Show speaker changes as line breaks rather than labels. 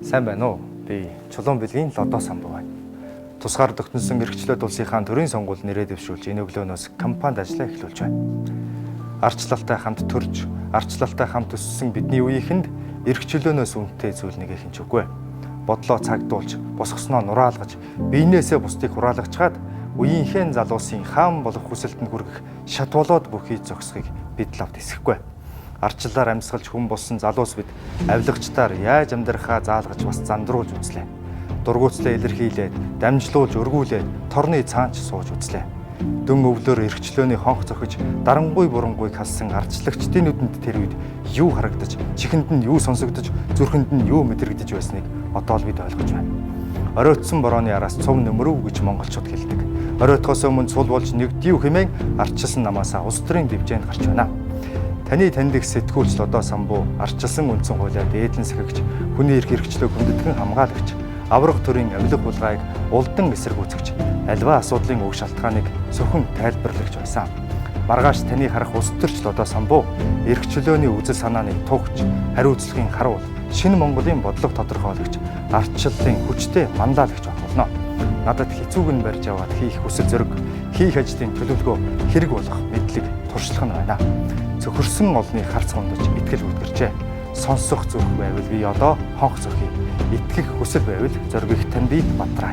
Сайн байна уу? Би Чулуун бэлгийн Лодоо самбуу байна. Тусгаар тогтносон эрхчлөөт улсынхаа төрийн сонгуул нэрээ дэвшүүлж энэ өглөөнөөс компанид ажлаа эхлүүлж байна. Арчлалтай хамт төрж, арчлалтай хамт өссөн бидний үеийнхэнд эрхчлөөнөөс үнэтэй зүйл нэг их ч үгүй. Бодлоо цагдуулж, босгосноо нураалгаж, биенээсээ бусдыг хураалгачаад үеийнхээ залуусын хаан болох хүсэлтэнд хүргэх шат болоод бүхий зогсхийг бид лавд эсэхгүй. Арчлалаар амьсгалж хүн болсон залуус бид авилгачдаар яаж амьдрахаа заалгаж бас зандруулж үзлээ. Дургуутслаа илэрхийлээд, дамжлуулж өргүүлээд, торны цаанч сууж үзлээ. Дүн өвлөөр эрхчлөөний хонх зохиж, дарангуй бурангуйг халсан ардчлагчдын нүдэнд тэр үед юу харагдаж, чихэнд нь юу сонсогдож, зүрхэнд нь юу мэдрэгдэж байсныг одоо л бид ойлгож байна. Оройтсон борооны араас цув нөмрөв гэж монголчууд хэлдэг. Оройтхоос өмнө цул болж нэгдийв хэмээн ардчилсан намаасаа улс төрийн дэвжээнд гарч байна. Таны таньдаг сэтгүүлч Лодоо самбуу ардчилсан үндсэн хуулиа дээдлэн сахигч, хүний эрх хэрэгчлөөг хүндэтгэн хамгаалагч, аварга төрийн авилга хулгайг улдан эсэргүүцэгч, альва асуудлын уг шалтгааныг сөхөн тайлбарлагч байсан. Маргааш таны харах улс төрч Лодоо самбуу эрх чөлөөний үзэл санааны тугч, хариуцлагын харуул, шинэ Монголын бодлого тодорхойлогч, ардчлалын хүчтэй манлайлагч болно. Надад хэцүүг нь барьж аваад хийх хүсэл зориг, хийх ажлын төлөвлөгөө хэрэг болох мэдлэг, туршлага нь байна. Цөхөрсөн олны харц хундаж итгэл үлгэрчээ. Сонсох зүрх байвал би одоо хонх зөхий. Итгэх хүсэл байвал зориг их тань би батраа.